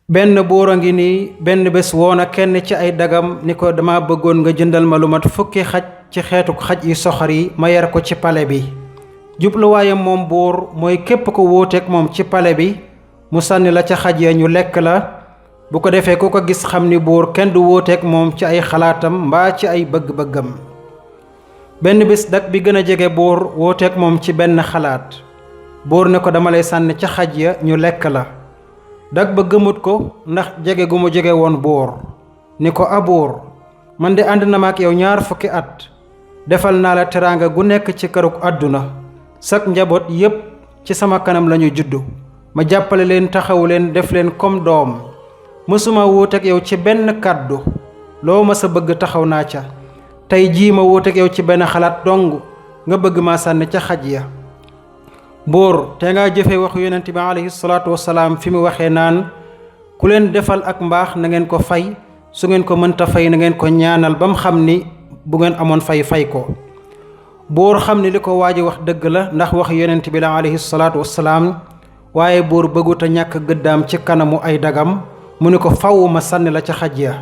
benn buur a ngi nii benn bés woona kenn ci ay dagam ni ko dama bëggoon nga jëndal ma lu mat fukki xaj ci xeetu xaj yi soxor yi ma yar ko ci pale bi. jubluwaayam moom buur mooy képp ko wuuteeg moom ci pale bi mu sànni la ca xaj ya ñu lekk la, bu ko defee ku ko gis xam ni buur kenn du wuuteeg moom ci ay xalaatam mbaa ci ay bëgg-bëggam. benn bés dag bi gën a jege buur wuuteeg moom ci benn xalaat. buur ne ko dama lay sànni ca xaj ya ñu lekk la. dag ba gëmut ko ndax jege gu mu jege woon buur ni ko buur man de ànd na ma ak yow 20 fukki at, defal naa la teraanga gu nekk ci kërug àdduna, sak njaboot yépp ci sama kanam lañu juddu, ma jàppale leen taxawu leen def leen comme doom, mësuma wuuteeg yow ci benn kàddu, loo ma sa bëgg taxaw naa ca, tey jii ma wuuteeg yow ci benn xalaat dong nga bëgg maa sànni ca xaj ya. buur te ngaa jëfe waxu yonent bi alayhi salaatu wasalaam fi mu waxee naan ku leen defal ak mbaax na ngeen ko fay, su ngeen ko mënta fay na ngeen ko ñaanal ba mu xam ni bu ngeen amoon fay ko. buur xam ni li ko waaji wax dëgg la ndax wax yonent bi la alayhi salaatu wasalaam, waaye buur bëggut a ñàkk gëddaam ci kanamu ay dagam, mu ni ko faw ma sànni la ca xaj ya.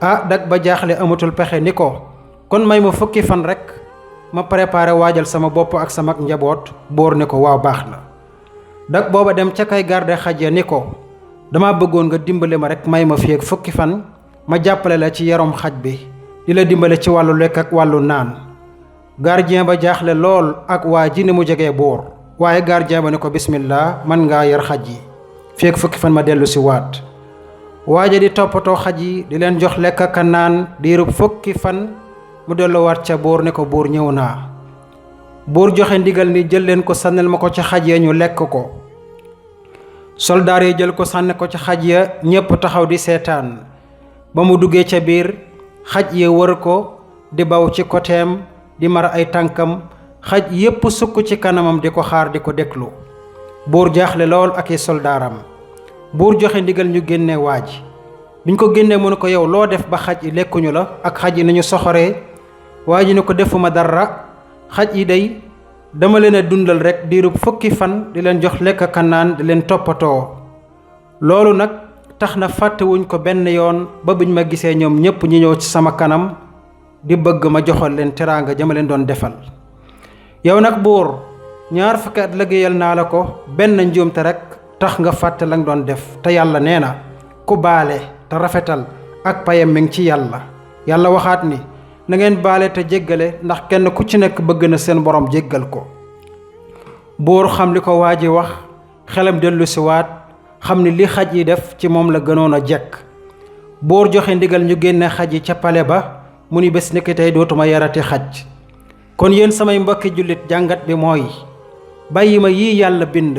dag ba jaaxle amatul pexe ni ko kon may ma fukki fan rekk ma préparé waajal sama bopp ak sama njaboot. buur ni ko waaw baax na. dag booba dem ca kay garde xaj ya ni ko dama bëggoon nga dimbali ma rek may ma fi ak fukki fan ma jàppale la ci yarom xaj bi, di la dimbale ci wàllu lekk ak wàllu naan. gardien ba jaaxle lool ak waa ji ni mu jegee buur, waaye gardien ba ni ko bismillah man ngaa yar xaj yi fi ak fukki fan ma dellu si waat. waaja di toppatoo xaj yi di leen jox lekk ak naan diirub fukki fan mu delluwaat ca buur ne ko buur ñëw naa. buur joxe ndigal ni jël leen ko sànnil ma ko ca xaj ya ñu lekk ko. soldaar yi jël ko sànni ko ca xaj ya, ñépp taxaw di seetaan. ba mu duggee ca biir xaj ya wër ko di baw ci koteem di mar ay tànkam, xaj yépp sukk ci kanamam di ko xaar di ko déglu. buur jaaxle lool ak i soldaaram. buur joxe ndigal ñu génne waaj. biñ ko génnee mu ne ko yow loo def ba xaj yi lekkuñu la ak xaj yi nañu soxoree. waa ji ne ko defuma dara, xaj yi day dama leen a dundal rek diirub fukki fan di leen jox lekk ak naan di leen toppatoo. loolu nag tax na fàttewuñ ko benn yoon ba biñ ma gisee ñoom ñépp ñi ñëw ci sama kanam di bëgg ma joxal leen teraanga jama leen doon defal. yow nag buur 20 fukki at liggéeyal naa la ko, benn njuumte rek tax nga fàtte la nga doon def, te yàlla nee na ku baale te rafetal ak payam mi ngi ci yàlla. yàlla waxaat ni na ngeen baale te jéggale ndax kenn ku ci nekk bëgg na seen borom jéggal ko. buur xam li ko waa ji wax, xelam dellu si waat, xam ni li xaj yi def ci moom la gënoon a jekk. buur joxe ndigal ñu génne xaj yi ca pale ba, mu ni bés niki tey dootuma yarati xaj. kon yéen samay mbokki jullit jàngat bi mooy bàyyi ma yii yàlla bind,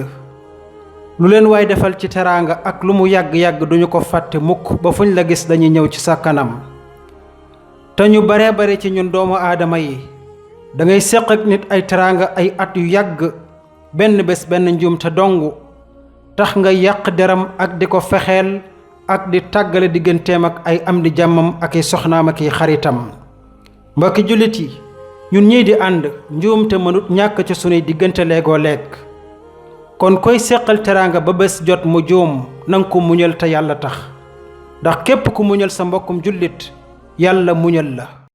lu leen waay defal ci teraanga ak lu mu yàgg-yàgg duñu ko fàtte mukk ba fuñ la gis dañuy ñëw ci sa kanam. te ñu bare ci ñun doomu aadama yi da ngay séq ak nit ay teraanga ay at yu yàgg, benn bés benn njuumte dong tax nga yàq deram ak di ko fexeel ak di tàggale digganteem ak ay am di jàmmam ak i soxnaam ak i xaritam. mbokki jullit yi ñun ñii di ànd njuumte mënut ñàkk ci sunuy diggante léegoo lekk. kon koy séqal teraanga ba bés jot mu juum nanga ko muñal te yàlla tax, ndax képp ku muñal sa mbokkum jullit yàlla muñal la.